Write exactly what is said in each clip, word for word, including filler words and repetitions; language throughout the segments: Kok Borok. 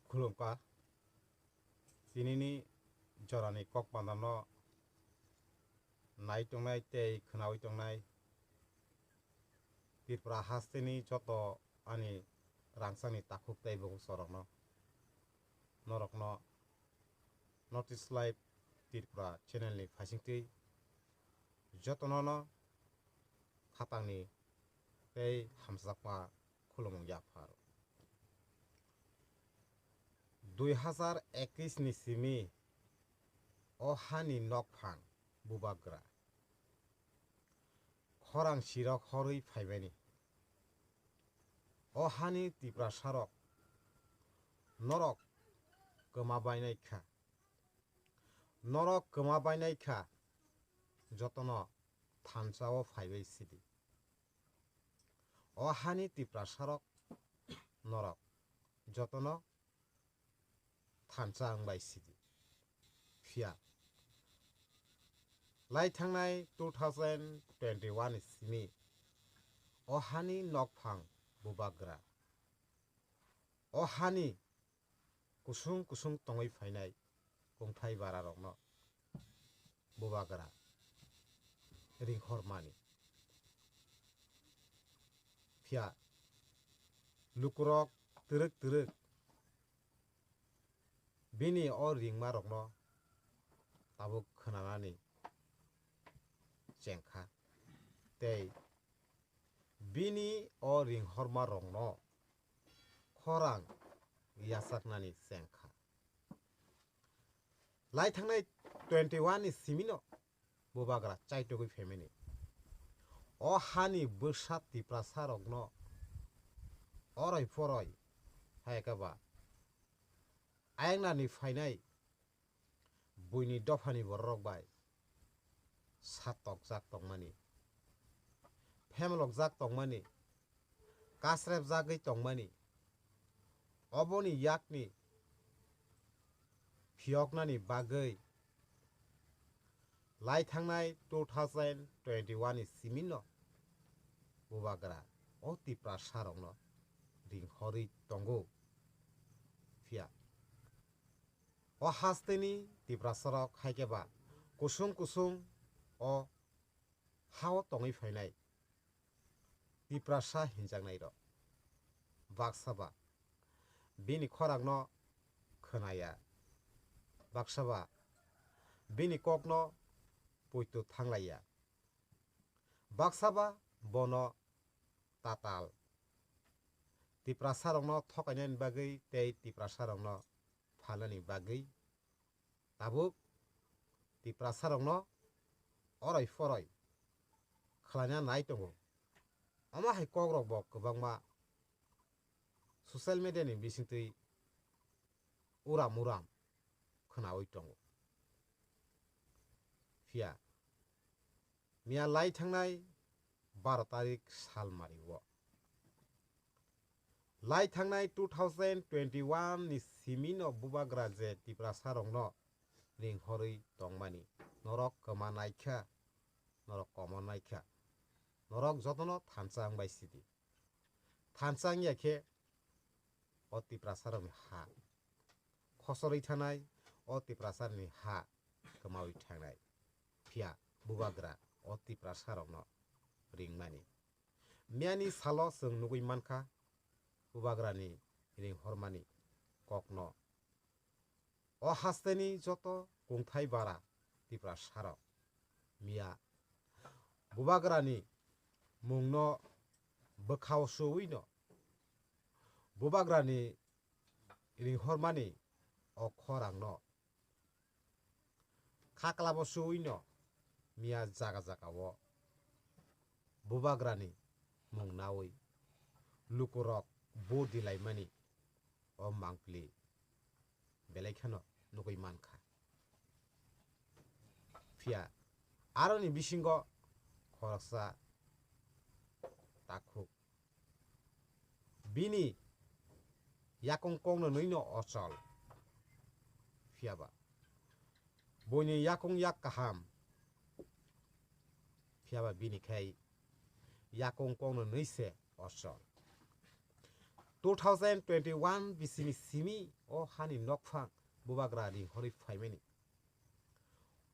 Khulumkha. Tinini jorani kok pandano nai tongnai tei khwnaui tongnai Tripura hasteni joto ani rangchakni takhuk tei bwkhusorokno, norokno North East Live Tripura channelni phaisingtwi jotonono khatangni tei hamjakma khulumung yaphar. Dui hazar ekis ni simi o hani nokphang bubagra khorang sirok horwi phaimani. O hani Tiprasarok norok kwma bainai kha. Norok kwma bainai kha, jotono thansa o phaibai sidi. O hani Tiprasarok norok jotono thansa wng bai sidi. Phiya lai thangnai two thousand twenty-one ni simi o hani nokphang bubagra, o hani kusung kusung tongwi phainai kungthai bararokno bubagra ringhormani. Phiya lukurok twrwk twrwk bini o ringmarokno tabuk khwnanani chengkha tei bini o ringhormarokno khorang yachaknani chengkha. Lai thangnai twenty-one ni simino bubagra chaitogwi phaimani. O hani bwsa Tiprasarokno oroi poroi hai khe ba ayaknani phainai buini dophani bororok bai satokjak tongmani, phemlokjak tongmani, kasrebjagwi tongmani, oboni yakni phiyoknani bagwi lai thangnai two thousand twenty-one ni simino bubagra o Tiprasarokno ringhorwi tongo. Phiya o hasteni Tiprasarok hai khe ba kusung kusung o hao tongwi phainai Tiprasa hinjaknairok baksa ba bini khorangno khwnaya, baksa ba bini kokno poito thanglaiya, baksa ba bono tatal Tiprasarokno thokainani bagwi tei Tiprasarokno phalnani bagwi tabuk Tiprasarokno oroi poroi khlaina nai tongo. Omo hai kokrokbo kwbangma social media ni bisingtwi uram uram khwnaui tongo. Phiya miya lai thangnai baro tarik salmari o. Lai thangnai two thousand twenty-one ni simino bubagra je Tiprasarokno ringhorwi tongmani, norok kwma naikha, norok komo naikha, norok jotono thansa wngbai sidi. Thansa wngya khe o Tiprasarokni ha khosorwi thanai, o Tiprasarokni ha kwmaui thangnai. Phiya bubagra o Tiprasarokno ringmani. Miyani salo chwng nugwi mankha bubagrani ringhormani kokno. O hasteni joto kungthai bara Tiprasarok miya bubagrani mungno bwkhao suwino bubagrani ringhormani o khorangno khaklabo suwino miya jaga jaga o bubagrani mung naui lukurok vote dilaimani o mangpili belai kheno nugui mankha. Phiya aroni bisingo khoroksa takhuk bini yakung kong no nwi no ochol. Phiya ba buini yakung yak kaham. Phiya ba bini khai yakung kong no nwi se ochol. Two thousand twenty-one bisini simi o hani nokphang bubagra ringhorwi phaimani.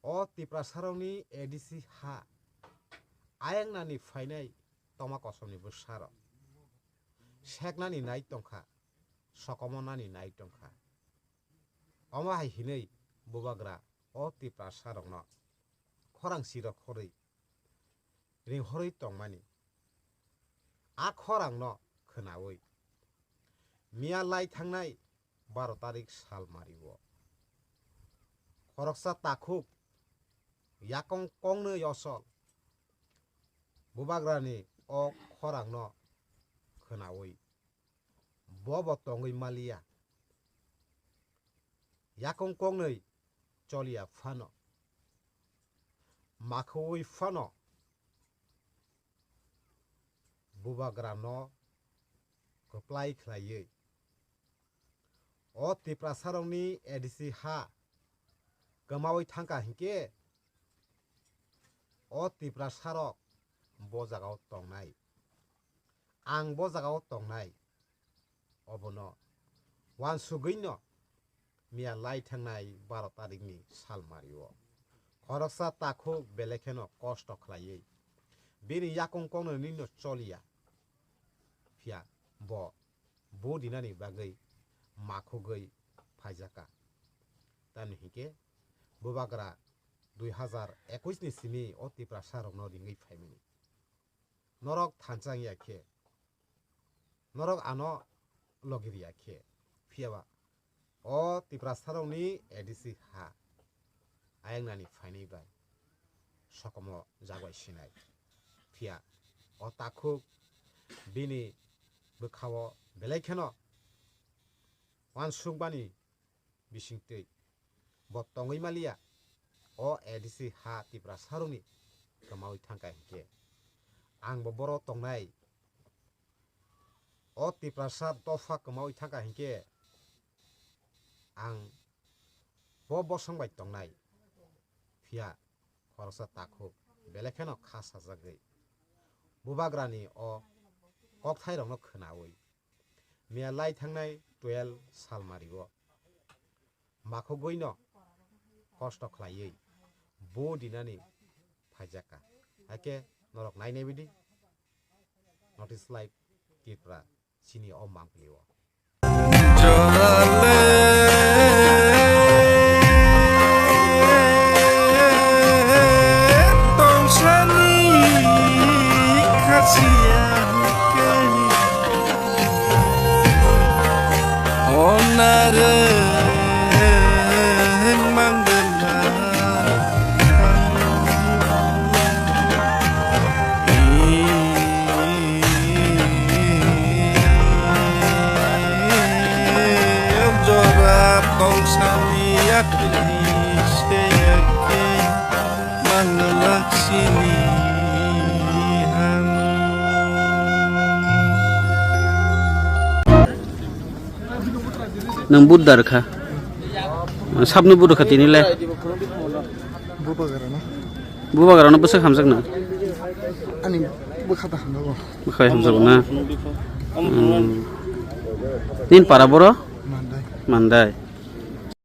O Tiprasarokni A D C ha ayangnani phainai tongma kosomni bwsarok. Seknani nai tongkha, sokomonani nai tongkha. Omo hai hinwi bubagra o Tiprasarokno khorang sirok horwi ringhorwi tongmani. A khorangno khwnawi miya lai thangnai baro tarik sal mario khoroksa takhuk yakong kongnwi osol bubagrani o khorangno khwnawi bo bo tongwi maliya. Yakung kongnwi choliya phano, makhuwi phano bubagrano kwplai khlaiwi o Tiprasarokni A D C ha kwmawi thangkha hinkhe, o Tiprasarok bo jagao tongnai, ang bo jagao tongnai, obono uansugwino miya lai thangnai baro tarikni sal mario khoroksa takhuk belai kheno kosto khlaiwi bini yakung kongnwino choliya, phiya bo bo dinani bagwi makhugwi phaijaka. Tamni hinkhe bubagra dui hazar ekwis ni simi o Tiprasarokno ringwi phaimani. Norok thansa wngya khe, norok ano logi riya khe, phiyaba o Tiprasarokni A D C ha ayangnani phainai bai sokomo jagbai sinai. Phiya o takhuk bini bwkhao belai kheno uansukmani bisingtwi bo tongwi maliya. O A D C ha Tiprasarokni kwmawi thangkha hinkhe, ang bo boro tongnai. O Tiprasa dopha kwmawi thangkha hinkhe, ang bo bosong bai tongnai. Phiya khoroksa takhuk belai kheno kha sajagwi bubagrani o kokthairokno khwnawi miya lai thangnai twelve sal mario makhugwino kosto khlaiwi bo dinani phaijaka. Hakhe norok nainai bidi North East Live Tripura chini o mangpili o. Jora tongsani yakni seyakhe manglak sini han. Nwng budar kha. Sabni budo kha tini le. Bubagrano. Bubagrano bwswk hamjak na? Ani bwkha ta hamjago. Bwkhai hamjago na? Hmm. Nini para boro? Mandai. Mandai.